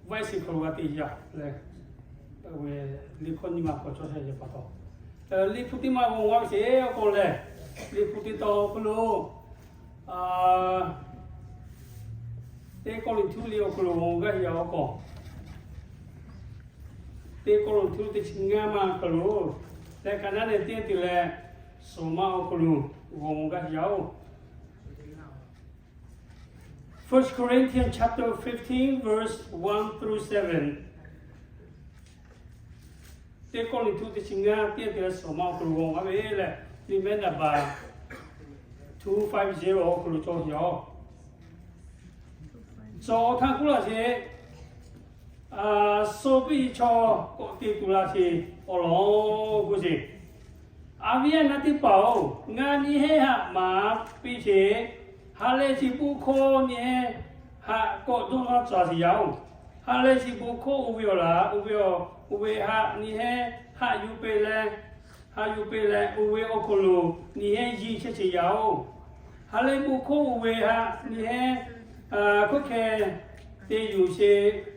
Vaˇ shiˍ hk'aw lo g'a te yaˇ leh, liꞈ hkawˇ nyi ma k'awꞈ cawˇ sha ve pa taw, liꞈ hpu teˇ maˇ g'aw g'a ve sheˍ awˬ hk'aw lehˬ, liꞈ hpu teˇ tawn awˬ hk'aw lo, Teˇ Kawˇrenˍhtuˆ liꞈ awˬ hk'aw lo g'aw g'aˇ yaˇ awˬ hk'aw, Teˇ Kawˇrenˍhtuˆ teˇ chi ngaˇ maˇ hk'aw lo, leh ka naˉ leh teˇ te leh, suhˍ maˇ awˬ hk'aw lo g'aw g'aˇ yaˇ oˬ. First Corinthians chapter fifteen, verse one through seven. Teˇ Kawˇrenˍhtuˆ teˇ chi ngaˇ teˇ te leh suhˍ maˇ awˬ hk'aw lo g'aw g'aˇ ve leh, liꞈ mehˉ naˍ baˬ two five zero awˬ hk'aw lo cawˬ yaˇ oˬ. Cawˬ htaˇ k'oˆ laˇ sheˍ, suh piˇ chaw k'awꞈ te tuˬ laˇ sheˍ awˬ lawn k'oˆ sheˍ. A viˉ a naˉ teˇ hpaˍ-oˬ, ngaˬ nyi heˆ haꞈ maˍ piˇ sheˍ. Ha lehˬ chi beuꞈ hkawˇ nyi heˆ haꞈ k'awꞈ dawˇ laˇ cawˬ sheˍ yaˇ oˬ. Ha lehˬ chi beuꞈ hkawˇ oˇ ve awˬ laˬ, oˇ ve awˬ, oˇ ve haꞈ nyi heˆ haꞈ yuˬ peꞈ leh, haꞈ yuˬ peꞈ leh, oˇ ve awˬ hk'aw lo nyi heˆ yiˇ chehˇ sheˍ yaˇ oˬ. Ha lehˬ beuꞈ hkawˇ oˇ ve haꞈ nyi heˆ hkawˇ hkeh te yuˬ sheˍ.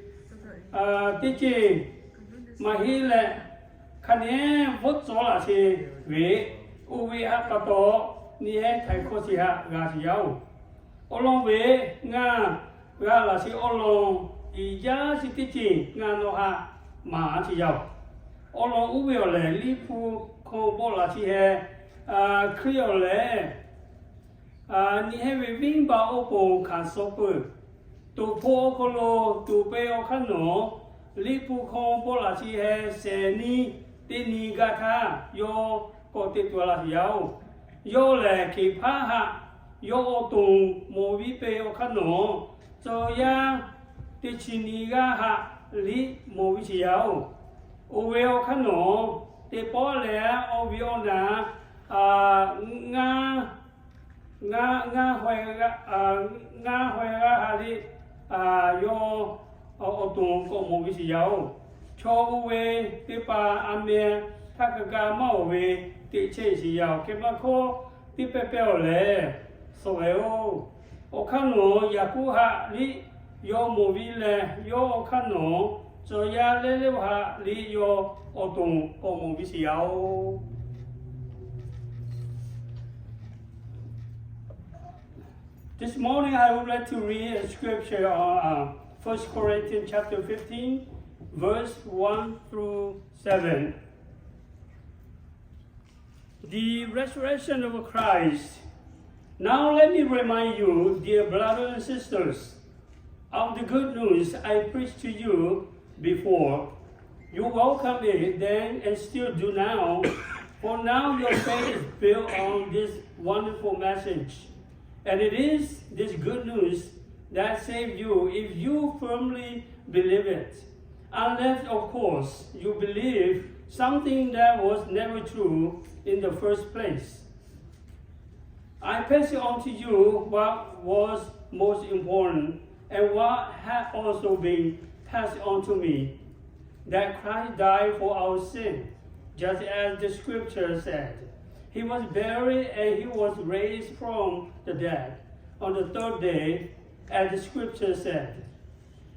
Teˇ ceuˬ maˇ heˆ leh, hk'a nehˉ bvuhˆ cawˬ laꞈ sheˍ ve, oˇ ve haꞈ pa taw nyi heˆ htaiˍ hkawˇ chi haꞈ g'a sheˍ yaˇ oˬ. Awˬ lawn ve, ngaˬ g'a laꞈ sheˍ awˬ lawn, iˉ jaˇ chi teˇ ceuˬ ngaˬ nawˬ haꞈ maˍ a sheˍ yaˇ oˬ. Awˬ lawn oˇ ve awˬ lehˬ, liꞈ hpu hk'aw bawˆ laꞈ chi heh, Hkriꞈ awˬ lehˬ nyi heˆ ve venˇbaˆ awˬ pon hkanˍ suh peuˬ. Toˍ hpawˇ awˬ hk'aw lo tuˍ peˇ awˬ hk'aˇ nawˬ, liꞈ hpu hk'aw bawˆ laꞈ chi heh shehˍ nyi teˇ nyi gaˇ htaˇ, yawˇ k'awꞈ te tuˬ laˇ sheˍ yaˇ oˬ. Yawˇ lehˬ, Keˍhpaˆ haꞈ yawˇ awˬ to mawˬ viˉ peˇ awˬ hk'aˇ nawˬ, tcuh yaˇ teˇ chi nyi g'aˇ haꞈ liꞈ mawˬ viˉ sheˍ yaˇ oˬ. Oˇ ve awˬ hk'aˇ nawˬ, teˇ pawˆ lehˬ awˬ viˉ awˬ naˍ, ngaˇ, ngaˇ, ngaˇ haweh g'aˇ, ngaˇ haweh g'aˇ haꞈ liꞈ, yawˇ awˬ to k'awꞈ mawˬ viˉ sheˍ yaˇ oˬ. Chaw oˇ ve teˇ hpaˍ a meh htaˇ kaꞈ kaꞈ maˇ oˬ ve teꞈ chehˇ sheˍ yaˇ oˬ. Hk'e maˇ hkawˇ teˇ pehˇ pehˇ awˬ lehˬ, suh ve oˬ. Awˬ hk'aˇ nawˬ, Yaˍkoˆ haꞈ liꞈ yawˇ mawˬ viˉ leh, yawˇ awˬ hk'aˇ nawˬ, tcuh yaˇ leh leh haꞈ liꞈ yawˇ awˬ to k'awꞈ mawˬ viˉ sheˍ yaˇ oˬ. This morning, I would like to read a scripture on, uh, First Corinthians chapter fifteen, verse one through seven. The resurrection of Christ. Now let me remind you, dear brothers and sisters, of the good news I preached to you before. You welcome it then and still do now, for now your faith is built on this wonderful message. And it is this good news that saves you if you firmly believe it. Unless, of course, you believe something that was never true in the first place. I pass it on to you what was most important and what had also been passed on to me, that Christ died for our sin, just as the scripture said. He was buried and he was raised from the dead on the third day, as the scripture said.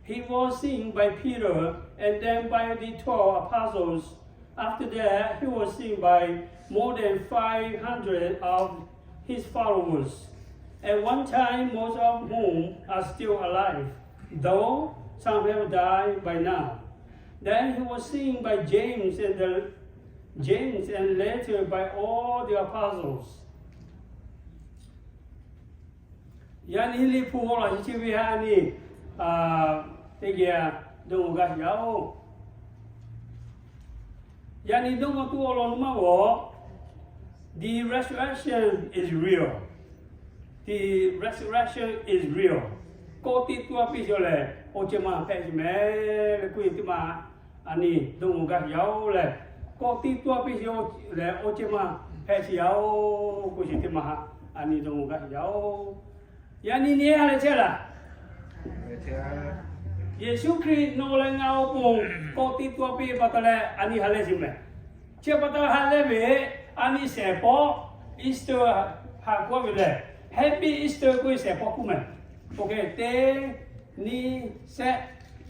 He was seen by Peter and then by the twelve apostles. After that, he was seen by more than five hundred of his followers, at one time most of whom are still alive, though some have died by now. Then he was seen by James and the, James and later by all the apostles. Yaꞈ nyi liꞈ hpu g'aw laꞈ chi chi ve ha ni, teˇ geh dawˇ g'aˇ yaˇ oˬ. Yaꞈ nyi dawˇ g'aˇ tuˬ awˬ lawn maˇ g'awˬ. The resurrection is real. The resurrection is real. Kawˆ teˇ tuˉ a piˇ sheˍ lehˬ, awˬ ceuˬ maˇ hpehꞈ sheˍ mehˍ leh k'oˆ ve teˇ maˇ, a ni dawˇ g'aˇ yaˇ oˬ lehˬ, kawˆ teˇ tuˉ a piˇ sheˍ lehˬ, awˬ ceuˬ maˇ hpehꞈ sheˍ yaˇ oˬ k'oˆ sheˍ teˇ maˇ, a ni dawˇ g'aˇ yaˇ oˬ. Yaꞈ nyi nyi ha lehˬ chehˇ laˬ. Yeˍsuˆ Hkriꞈ nawˬ leh ngaˬ awˬ pon kawˆ teˇ tuˉ a piˇ pa taw leh a ni ha lehˬ sheˍ mehˍ. Chi pa taw ha lehˬ ve, a ni shehˍ hpawˇ Easter haꞈ k'oˆ ve lehˬ, Happy Easter k'oˆ ve shehˍ hpawˇ k'oˆ mehˍ. Okay, teˇ, nyiˇ, shehˆ.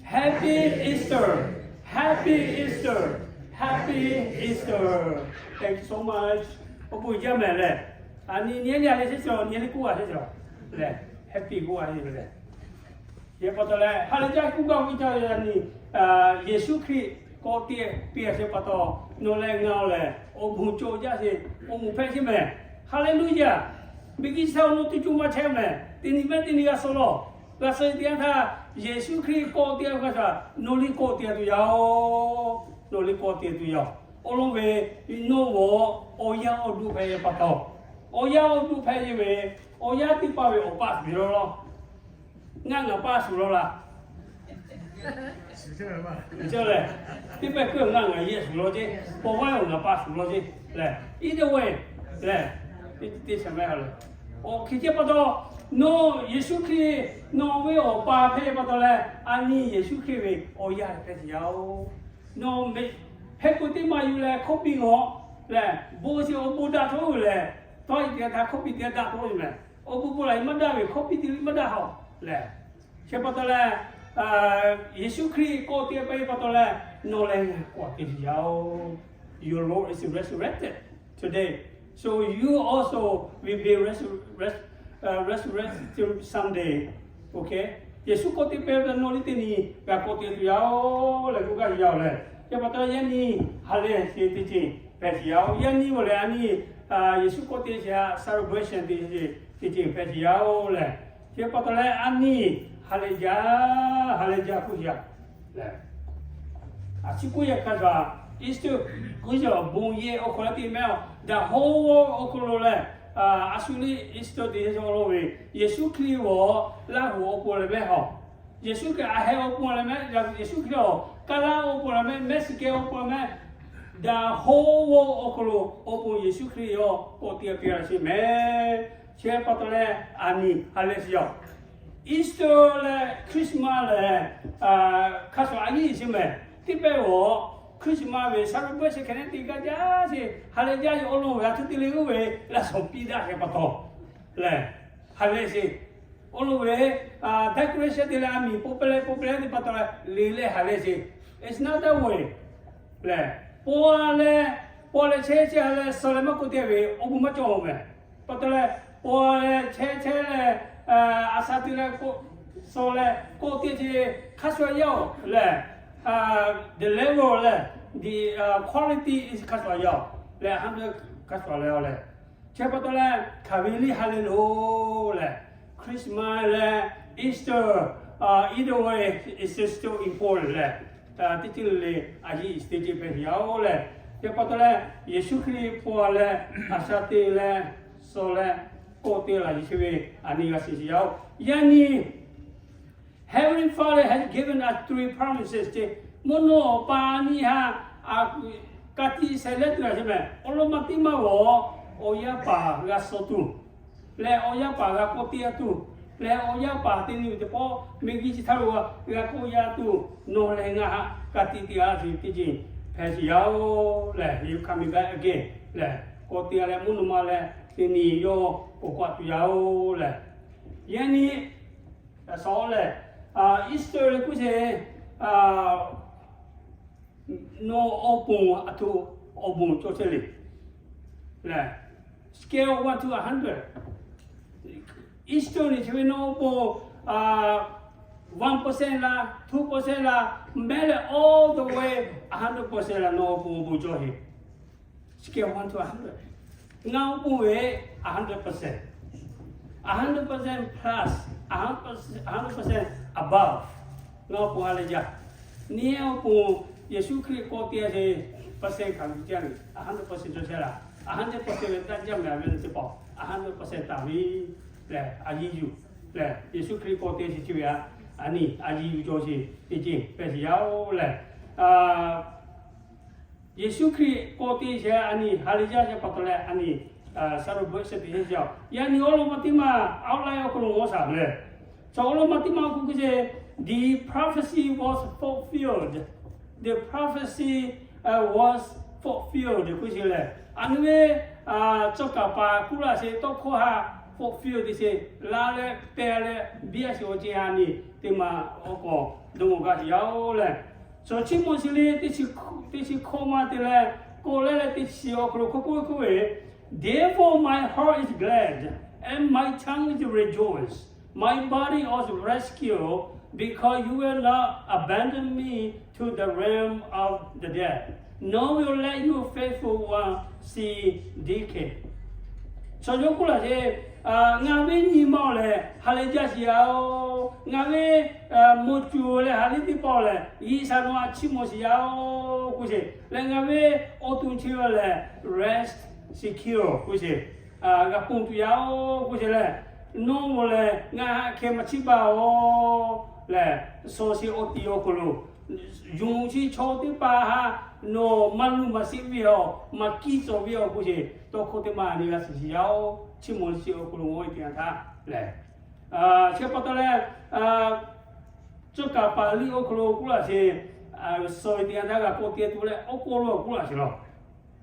Happy Easter. Happy Easter. Happy Easter. Thank you so much. Awˬ bon jaˇ mehˍ lehˬ. A nyi nyi leh a leh shehˆ chi lehˬ, nyi leh k'oˆ a shehˆ chi lehˬ. Lehˬ, happy k'oˆ a lehˬ. Yehˬ pa taw leh ha lehˬ jaˇ k'oˆ gaˇ ve ca ve a nyi, Yeˍsuˆ Hkriꞈ k'awꞈ te piˇ a shehˆ pa taw, nawˬ leh ngaˬ lehˬ awˬ bon cawˬ jaˇ sheˍ, awˬ moˍ hpehꞈ sheˍ mehˍ. Hallelujah. Miˬguiˬ chi htaꞈ awˬ lawn teˇ co maˇ chehˇ mehˍ. Teˇ nyi mehˉ teˇ nyi g'a suh law. G'a suh teˇ yanˇ htaˇ, Yeˍsuˆ Hkriꞈ k'awꞈ te a hk'a shuˍ, nawˬ leh k'awꞈ te tuˬ yaˇ oˬ. Nawˬ leh k'awꞈ te tuˬ yaˇ oˬ. Awˬ lawn ve, nawˬ awˬ, awˬ yanˇ awˬ duˬ hpehꞈ ve pa taw, awˬ yanˇ awˬ duˬ hpehꞈ ve, awˬ yanˇ teˇ hpaˍ ve awˬ paˆ shuˍ law law. Ngaˬ ngaˬ paˆ shuˍ law la. Lehˬ, teˇ pehˇ keu ngaˬ ngaˬ yehˬ shuˍ law ceˇ, paw vaˇ awˬ ngaˬ paˆ shuˍ law ceˇ lehˬ, either way lehˬ, teˇ, teˇ, teˇ shaˍ mehˉ ha lehˬ. Awˬ hk'e ceˇ pa taw, nawˬ Yeˍsuˆ Hkriꞈ nawˬ ve awˬ pa hpehꞈ pa taw leh, a nyi Yeˍsuˆ Hkriꞈ ve awˬ yanˇ hpehꞈ tuˬ yaˇ oˬ. Nawˬ hpehꞈ k'o teˇ maˇ yuˬ leh hkawˇ piˇ ngawˬ lehˬ, bon shiˍ awˬ bon daꞈ htawˇ lehˬ, tawˇ iˉ teˇ g'aˇ htaꞈ hkawˇ piˇ teˇ g'aˇ daꞈ htawˇ ve mehˍ. Awˬ bon bon laˬ maˇ daꞈ ve hkawˇ piˇ teˇ liˇ maˇ daꞈ haw lehˬ. Chi pa taw leh, Yeˍsuˆ Hkriꞈ k'awꞈ te pa taw leh, nawˬ leh k'awꞈ te tuˬ yaˇ oˬ. Your Lord is resurrected today. So you also will be resurrected someday. Okay? Yeˍsuˆ k'awꞈ te pa taw nawˬ leh teˇ nyi g'a k'awꞈ te tuˬ yaˇ oˬ leh k'oˆ gaˇ ve yaˇ oˬ leh. Chi pa taw yaˇ nyi ha lehˬ chi teˇ ceuˬ hpehꞈ tuˬ yaˇ oˬ. Yaˇ nyi oˬ leh a nyi Yeˍsuˆ k'awꞈ te chi a celebration teˇ ceuˬ hpehꞈ tuˬ yaˇ oˬ leh. Chi pa taw leh a nyi ha lehˬ jaˇ, ha lehˬ jaˇ k'oˆ yaˇ lehˬ. A chi k'oˆ yaˇ hk'a shuˍ, Easter k'oˆ yaˇ bon yehˬ awˬ hk'aw lo teˇ mehˉ a, the whole world awˬ hk'aw lo lehˬ, a shu leh Easter teˇ ceuˬ awˬ lawn ve, Yeˍsuˆ Hkriꞈ awˬ Laˇ huˍ awˬ pon leh mehˉ haw. Yeˍsuˆ Hkriꞈ a heh awˬ pon leh mehˉ, Yeˍsuˆ Hkriꞈ awˬ Kaˇlaˇ awˬ pon leh mehˉ, Mexico awˬ pon leh mehˉ, the whole world awˬ hk'aw lo awˬ pon Yeˍsuˆ Hkriꞈ awˬ k'awꞈ te piˇ a sheˍ mehˍ. Chi pa taw leh a nyi ha lehˬ shiˍ yaˇ oˬ. Easter leh Christmas lehˬ, hk'a shuˍ a nyi shiˍ mehˍ. Teˇ pehˇ awˬ Christmas ve celebration hk'e neˉ te gaˇ jaˇ sheˍ, ha lehˬ jaˇ sheˍ awˬ lawn ve a htoꞈ te leh g'uˇ ve laˇ shawˍ piˇ daꞈ sheˍ pa taw lehˬ, ha lehˬ sheˍ. Awˬ lawn ve decoration te leh a miˬ paw pehˇ leh paw pehˇ leh teˇ pa taw leh le leh ha lehˬ sheˍ. It's not that way lehˬ, paw leh, paw leh chehˇ chehˇ ha lehˬ suh leh maˇ k'oˆ te ve awˬ bon maˇ cawˬ mehˍ. Pa taw leh, paw leh chehˇ chehˇ leh, a sha te leh k'oˆ, suh leh k'oˆ te ce hk'a shuˍ yaˇ oˬ lehˬ, the level lehˬ, the quality is hk'a shuˍ yaˇ oˬ lehˬ, ha lehˬ hk'a shuˍ leh oˬ lehˬ. Chi pa taw leh hk'aˬ ve liˇ ha lehˬ lo lehˬ, Christmas leh Easter, either way, it's still important lehˬ. Teˇ ceuˬ le le a yiˇ teˇ ceuˬ hpehꞈ tuˬ yaˇ oˬ lehˬ. Chi pa taw leh Yeˍsuˆ Hkriꞈ paw leh a sha te leh suh leh k'oˆ te laˇ yeˬ chi ve a nyi g'a shiˍ shiˍ yaˇ oˬ. Yaˇ nyi Heavenly Father has given us three promises ce. Mvuhˇ naw awˬ pa nyi ha, a, ka tiꞈ shehˍ leh tuˬ a sheˍ mehˍ. Awˬ lawn ma teˇ maˇ g'awˬ, awˬ yaˇ paˍ g'a suh tuˬ leh awˬ yaˇ paˍ g'a k'oˆ te a tuˬ leh awˬ yaˇ paˍ te nyi ve teˇ pawˆ miˬguiˬ chi htaˇ lo g'a k'oˆ yaˇ tuˬ, nawˬ leh ngaˬ haꞈ ka tiꞈ te a tuˬ teˇ ceuˬ hpehꞈ shiˍ yaˇ oˬ lehˬ, He's coming back again lehˬ, k'oˆ te a leh mvuhˇ naw ma leh teˇ nyi yawˇ k'oˆ k'oˆ a tuˬ yaˇ oˬ lehˬ. Yaˇ nyi, a shu lehˬ, Easter leh k'oˆ sheˍ, nawˬ awˬ pon a htoꞈ awˬ bon cawˬ chehˇ le lehˬ, scale one to a hundred. Easter nyi chi ve nawˬ awˬ pon one percent la, two percent la, mehˉ leh all the way a hundred percent la, nawˬ awˬ pon awˬ bon cawˬ heˍ. Scale one to a hundred. Ngaˬ awˬ pon ve a hundred percent, a hundred percent plus, a hundred percent above. Ngaˬ awˬ pon ha lehˬ jaˇ. Nyi awˬ pon Yeˍsuˆ Hkriꞈ k'awꞈ te a sheˍ, percent hk'aˬ ve jaˇ ve, a hundred percent cawˬ chehˇ la. A hundred percent ve taˇ jaˇ mehˍ ve teˇ pawˆ, a hundred percent taˍ ve lehˬ, a yiˇ yuˬ lehˬ, Yeˍsuˆ Hkriꞈ k'awꞈ te sheˍ chi ve a, a nyi a yiˇ yuˬ cawˬ sheˍ teˇ ceuˬ hpehꞈ shiˍ yaˇ oˬ lehˬ. Yeˍsuˆ Hkriꞈ k'awꞈ te sheˍ a nyi ha lehˬ jaˇ sheˍ pa taw leh a nyi, sha lo bvuhꞈ shehˍ te sheˍ. Yaˇ nyi awˬ lawn ma teˇ maˇ awˬ lawn awˬ hk'aw lo g'awˬ shaˍ lehˬ, chaw awˬ lawn ma teˇ maˇ k'oˆ k'oˆ sheˍ, the prophecy was fulfilled. The prophecy was fulfilled k'oˆ sheˍ lehˬ, a nyi ve, cawˇ kaˍ paˍ kuˇ laˇ sheˍ tawˇ hkawˇ haꞈ fulfill teˇ sheˍ laˇ leh pehˇ leh biˇ a sheˍ awˬ ceuˬ ha ni teˇ ma awˬ k'awꞈ dawˇ mawˬ gaˇ sheˍ yaˇ-oˬ lehˬ. Chaw chi mawˬ chi le teˇ chi hkawˇ ma te leh k'oˆ leh leh teˇ chi awˬ hk'aw lo hk'oˆ k'oˆ ve k'oˆ ve, Therefore my heart is glad and my tongue is rejoice. My body is rescued because you will not abandon me to the realm of the dead, nor will let your faithful one see decay. Chaw yaˇ k'oˆ laˬ sheˍ, ngaˬ ve nyi ma-oˬ lehˬ ha lehˬ jaˇ sheˍ yaˇ-oˬ. Ngaˬ ve mawˬ cuˬ leh ha lehˬ teˇ hpaˍ-oˬ lehˬ G'uiˬsha nawˬ htaꞈ chiˇ mvuh sheˍ yaˇ-oˬ k'oˆ sheˍ leh, ngaˬ ve awˬ to chi-oˬ lehˬ rest secure k'oˆ sheˍ, g'a ponˬ tuˬ yaˇ-oˬ k'oˆ sheˍ leh, nawˬ-oˬ lehˬ ngaˬ htaꞈ hkeh maˇ chiˇ baˬ-oˬ lehˬ, shaw sheˍ awˬ tiˍ awˬ hk'aw lo yonˍ chi chaw teˇ hpaˍ htaꞈ nawˬ maˇ luˬ maˇ sheˆ ve-oˬ, maˇ kiˇ tcuh ve-oˬ k'oˆ sheˍ, tawˇ hkawˇ teˇ ma ni g'a shiˍ sheˍ yaˇ-oˬ. Chiˇ mvuh sheˍ awˬ hk'aw lo ngaˬ hui teˇ yanˇ htaˇ lehˬ, chi pa taw leh, cawˇ kaˍ paˍ liˇ awˬ hk'aw lo k'oˆ laˬ sheˍ, suh ve teˇ yanˇ htaˇ g'a k'oˆ te tuˬ leh awˬ k'oˆ lo k'oˆ laˬ sheˍ law.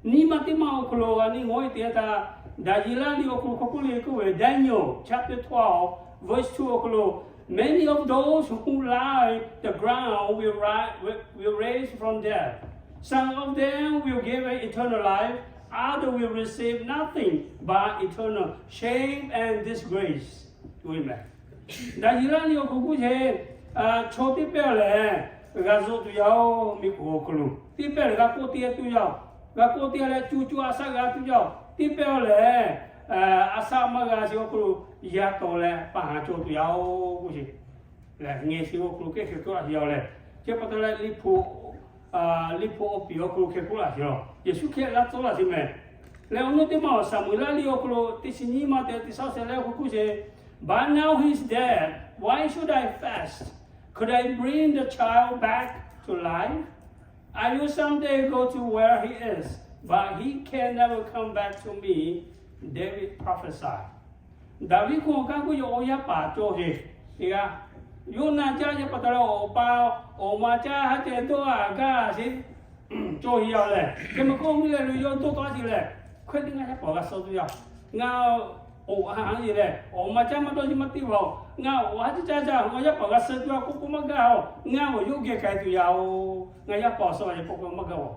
Nyi ma teˇ ma awˬ hk'aw lo a ni ngaˬ hui teˇ yanˇ htaˇ, Daˍyeˍlaˆ liˇ awˬ hk'aw lo hk'aw k'oˆ le k'oˆ ve, Daniel chapter twelve verse two awˬ hk'aw lo, Many of those who lie the ground will rise, will raise from death. Some of them will gain eternal life, others will receive nothing but eternal shame and disgrace. Amen. Daˍyeˍlaˆ liˇ awˬ hk'aw k'oˆ sheˍ, chaw teˇ pehˇ lehˬ g'a zuhˆ tuˬ yaˇ-oˬ, miˬguiˬ awˬ hk'aw lo teˇ pehˇ lehˬ g'a k'oˆ te tuˬ yaˇ-oˬ, g'a k'oˆ te leh co co a shaˆ g'a tuˬ yaˇ-oˬ, teˇ pehˇ lehˬ a shaˆ maˇ g'a sheˍ awˬ hk'aw lo yaˇ tawˍ leh pa haˍ cawˬ tuˬ yaˇ-oˬ k'oˆ sheˍ. Lehˬ ngeh sheˍ awˬ hk'aw lo kehˉ hkeh k'oˆ laˬ sheˍ yaˇ-oˬ lehˬ, chi pa taw leh Liꞈ hpu, Liꞈ hpu awˬ piˍ awˬ hk'aw lo hkeh k'oˆ laˬ sheˍ law. Yeˍsuˆ Hkriꞈ g'a tcuhˉ laˬ sheˍ mehˍ. Lehˬ awˬ nu teˇ ma awˬ Saˍmoˍeˍlaˆ liˇ awˬ hk'aw lo teˇ chi nyiˇ maˇ te teˇ shaˉ shehˍ leh k'oˆ k'oˆ sheˍ, But now he is dead. Why should I fast? Could I bring the child back to life? I will someday go to where he is, but he can never come back to me, David prophesied. Daˍviˆ hkawˇ kanˉ k'oˆ yaˇ awˬ yaˇ paˍ cawˬ sheˍ teˇ g'aˇ, Yoˇnaˆ caˇ yaˇ pa taw leh awˬ pa awˬ ma caˇ haˉ ceh dawˇ a gaˇ sheˍ cawˬ sheˍ yaˇ lehˬ, hk'e meuˬ k'oˆ ve leh lo yawˇ dawˇ tawˆ a sheˍ lehˬ, hk'e te ngaˬ yaˇ paˍ g'a suh tuˬ yaˇ, ngaˬ awˬ ha haˉ yeˬ lehˬ awˬ ma caˇ maˇ dawˇ yeˬ maˇ te vaˬ-oˬ. Ngaˬ awˬ ha caˇ caˇ caˇ ngaˬ yaˇ paˍ g'a suh tuˬ yaˇ k'oˆ k'oˆ maˇ gaˇ-oˬ. Ngaˬ awˬ yawˇ geh k'ai tuˬ yaˇ-oˬ. Ngaˬ yaˇ paˍ awˬ suh a yeˬ k'oˆ k'oˆ maˇ gaˇ-oˬ.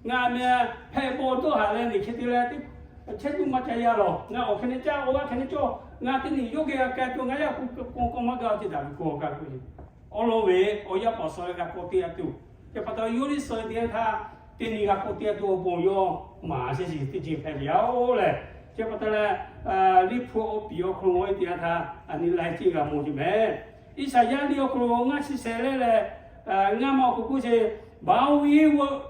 Ngaˬ meh hpehꞈ bawˬ dawˇ haˍ leh niˬ hk'e te leh chehˇ tuˬ maˇ caˇ yaˇ lawˬ. Ngaˬ awˬ hk'e ne caˇ, awˬ g'aˇ hk'e ne cawˇ. Ngaˬ teˇ nyi yawˇ geh g'a k'ai tuˬ ngaˬ yaˇ k'oˆ k'oˆ maˇ gaˇ-oˬ. Chi Daˍviˆ hkawˇ kanˉ k'oˆ ve, awˬ lawn ve awˬ yaˇ paˍ awˬ suh leh g'a k'awꞈ te a tuˬ, chi pa taw yawˇ liˇ suh teˇ yanˇ htaˇ teˇ nyi g'a k'awꞈ te a tuˬ awˬ bon yawˇ maˍ sheˍ sheˍ teˇ ceuˬ hpehꞈ ve yaˇ-oˬ lehˬ, chi pa taw leh Liꞈ hpu awˬ piˍ awˬ hk'aw lo teˇ yanˇ htaˇ a nyi lai ceˇ g'a mawˬ sheˍ mehˍ. Iˉsaˍyaˆ liˇ awˬ hk'aw lo ngaˇ chi shehˍ leh leh ngaˇ ma awˬ hk'aw k'oˆ sheˍ, But he was,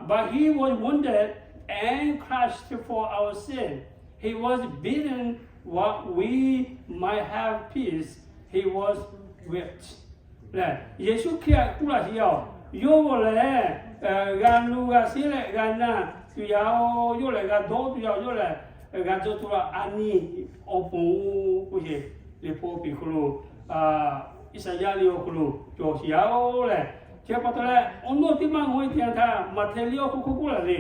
but he was wounded and crushed for our sin. He was beaten that we might have peace. He was whipped. Lehˬ Yeˍsuˆ Hkriꞈ k'oˆ laˬ sheˍ yaˇ-oˬ, yawˇ lehˬ g'a nu g'a sheˉ leh g'a na tuˬ yaˇ-oˬ, yawˇ lehˬ g'a dawˇ tuˬ yaˇ-oˬ, yawˇ lehˬ g'a dawˇ tuˬ a nyi awˬ pon k'oˆ sheˍ. Liꞈ hpu awˬ piˍ hk'aw lo, Iˉsaˍyaˆ liˇ awˬ hk'aw lo cawˬ sheˍ yaˇ-oˬ lehˬ, chi pa taw leh awˬ nu teˇ maˇ ngaˬ hui teˇ yanˇ htaˇ Maꞈhtehˍ liˇ awˬ hk'aw k'oˆ laˬ le.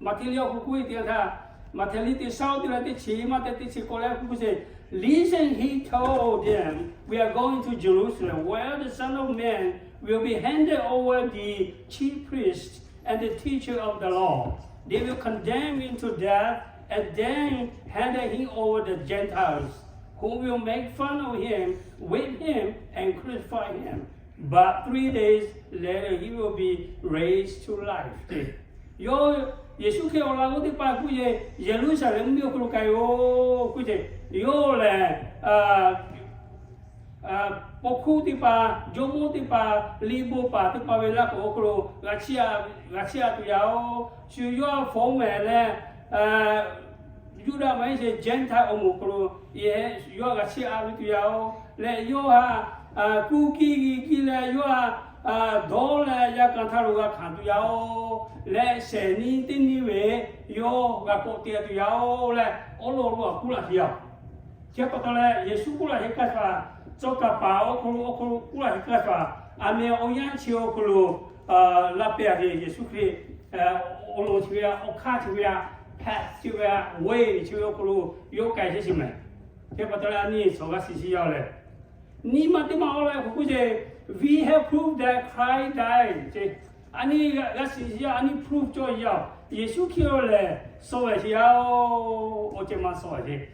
Maꞈhtehˍ liˇ awˬ hk'aw k'oˆ ve teˇ yanˇ htaˇ, Maꞈhtehˍ liˇ teˇ shaˉ oˇ te leh teˇ chi maˇ te teˇ chi k'awꞈ leh k'oˆ k'oˆ sheˍ, Listen, he told them, we are going to Jerusalem, where the Son of Man will be handed over the chief priests and the teacher of the law. They will condemn him to death and then hand him over the Gentiles, who will make fun of him, whip him, and crucify him. But three days later he will be raised to life. Yawˇ Yeˍsuˆ Hkriꞈ awˬ laꞈ g'awˇ teˇ hpaˍ k'oˆ ve, Yeˍruˆsaˍlehnˍ mvuhˇ miˬ awˬ hk'aw lo k'ai-o k'oˆ ve, yawˇ lehˬ paw hkuˇ teˇ hpaˍ, jawˇmawˇ teˇ hpaˍ, liꞈ bon paˍ teˇ hpaˍ ve laꞈ k'awꞈ awˬ hk'aw lo g'a chiˇ a tuˬ yaˇ-oˬ. Shu yawˇ htaꞈ fawˉ mehˍ leh Yuˇdaꞈ maˇ heˆ sheˍ, Gentile awˬ moˍ hk'aw lo yawˇ g'a chiˇ a ve tuˬ yaˇ-oˬ. Leh yawˇ htaꞈ kuˇ kiˇ g'uiˬ kiˇ leh yawˇ htaꞈ dawˇ leh yaˇ kanˇ htaˇ lo g'a hkanˍ tuˬ yaˇ-oˬ. Leh shehˍ nyi teˇ nyi ve yawˇ g'a k'awꞈ te tuˬ yaˇ-oˬ leh awˉ lawˉ lo a k'oˆ laˬ sheˍ yaˇ. Chi pa taw leh Yeˍsuˆ k'oˆ laˬ sheˍ kaˇ htaˇ, cawˇ kaˍ paˍ awˬ hk'aw lo awˬ hk'aw lo k'oˆ laˬ sheˍ kaˇ htaˇ, aˬ meh awˬ yanˇ chi awˬ hk'aw lo laˇ pehˍ ve Yeˍsuˆ Hkriꞈ awˬ lawn chi ve a, awˬ hk'aˇ chi ve a, path chi ve, way chi ve awˬ hk'aw lo yawˇ k'ai chehˇ sheˍ mehˍ. Chi pa taw leh a nyi shawˍ g'a shiˍ shiˍ yaˇ lehˬ, nyi ma teˇ ma awˬ lawn k'o k'oˆ ce, we have proved that Christ died ce. A nyi g'a shiˍ shiˍ yaˇ, a nyi prove cawˇ yaˇ, Yeˍsuˆ Hkriꞈ lehˬ shawˍ ve sheˍ yaˇ-oˬ, awˬ ceuˬ ma shawˍ ve sheˍ.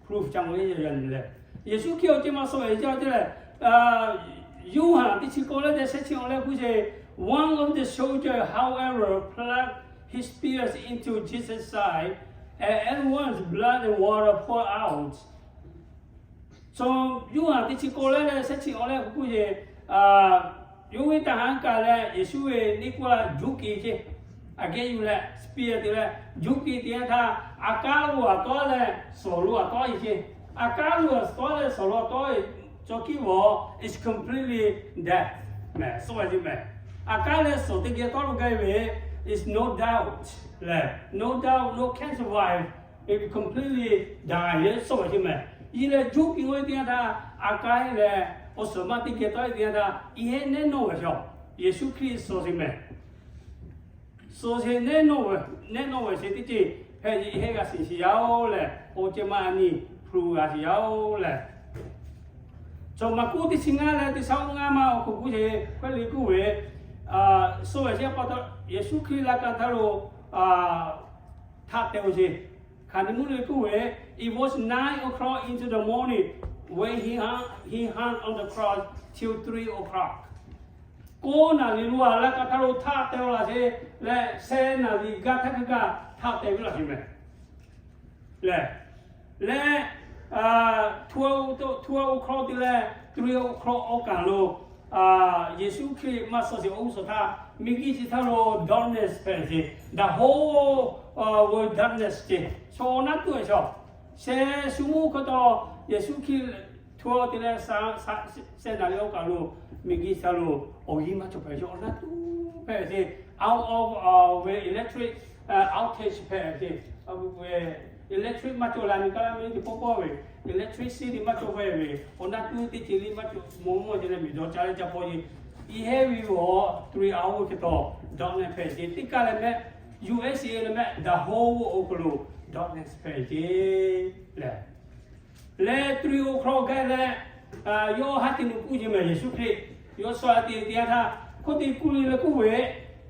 Prove ca ma ve yaˇ nyi lehˬ, Yeˍsuˆ Hkriꞈ awˬ ceuˬ ma shawˍ ve sheˍ yaˇ te leh, Yoˇhanˬ teˇ chi k'awˇ leh te shehˆ chi awˬ leh k'oˆ ce, one of the soldier, however, plunged his spear into Jesus' side, and at once blood and water poured out. Chaw Yoˇhanˬ teˇ chi k'awˇ leh te shehˆ chi awˬ leh k'oˆ ce, yawˇ ve taˇ haˉ kaꞈ leh Yeˍsuˆ ve neˇ k'oˆ la juˇ ke ce. Aꞈ kehˉ yuˬ leh spear te leh juˇ ke te yanˇ htaˇ, aꞈ kaˉ lo aꞈ tawˉ leh shawˍ lo aꞈ tawˉ e ce. Aꞈ kaˉ lo aꞈ tawˉ leh shawˍ lo aꞈ tawˉ e, chaw kiˉ vaˬ, is completely dead mehˍ, shawˍ ve ce mehˍ. Aꞈ kaˉ leh shawˍ teˇ geh tawˉ lo gaˇ ve, is no doubt lehˬ, no doubt, no can survive, it will completely die leh shawˍ ve ce mehˍ. Yi leh juˇ ke oˇ ve teˇ yanˇ htaˇ, aꞈ kaˉ leh awˬ suhˍ maˇ teˇ geh tawˉ e teˇ yanˇ htaˇ, i heˆ nehˉ nawˇ ve shaw, Yeˍsuˆ Hkriꞈ shawˍ sheˍ mehˍ. Shawˍ sheˍ nehˉ nawˇ ve, nehˉ nawˇ ve sheˍ teˇ ceuˬ hpehꞈ ce, i heˆ g'a shiˍ shiˍ yaˇ-oˬ lehˬ, awˬ ceuˬ ma a nyi hpu g'a shiˍ yaˇ-oˬ lehˬ, chaw Maˍkuˆ teˇ chi ngaˇ leh teˇ chi ngaˇ ma awˬ hk'aw k'oˆ ce, hk'e le k'oˆ ve, shawˍ ve sheˍ pa taw, Yeˍsuˆ Hkriꞈ laˇ kaꞈ htaˇ lo htaꞈ te-o ce. Hk'aˬ nyi mvuhˇ le k'oˆ ve, it was nine o'clock into the morning when he hung, he hung on the cross till three o'clock. K'oˆ naˍ riˍ lo aꞈ laˇ kaꞈ htaˇ lo htaꞈ te-o laˬ ce leh, sheh naˍ riˍ gaˇ htaˇ kaꞈ htaꞈ te ve laˬ ce mehˍ. Lehˬ, leh, two o'clock te leh three o'clock awˬ kaˬ lo Yeˍsuˆ Hkriꞈ maˇ shawˍ sheˍ oˇ shawˍ htaˇ, miˬguiˬ chi htaˇ lo darkness hpehꞈ ce. The whole world darkness ce. Chaw naˉ tuˬ ve shaw, sheh shu mvuhˇ hk'aw taw Yeˍsuˆ Hkriꞈ htaꞈ te leh sheh naˍ riˍ awˬ kaˬ lo miˬguiˬ htaˇ lo awˬ g'inˇ maˇ cawˬ hpehꞈ ce, awˬ naˉ tuˬ hpehꞈ ce. Out of ve electric outage hpehꞈ ce. Electric maˇ cawˬ la ni kaˇ laˇ meh teˇ pawˆ pawˆ ve, electricity maˇ cawˬ ve, awˬ naˉ tuˬ teˇ ceuˬ le maˇ cawˬ, mawˬ mawˇ ce leh miˬ dawˬ ca leh ca paw ce. I heˆ ve awˬ three hour hk'e taw darkness hpehꞈ ce. Teˇ kaˇ leh mehˆ, USA leh mehˆ, the whole world awˬ hk'aw lo darkness hpehꞈ ce lehˬ. Leh three o'clock gaˇ leh, yawˇ haˉ te nuˬ k'oˆ ce mehˍ, Yeˍsuˆ Hkriꞈ yawˇ sawˍ a te te yanˇ htaˇ, hk'oˆ te k'oˆ le leh k'oˆ ve,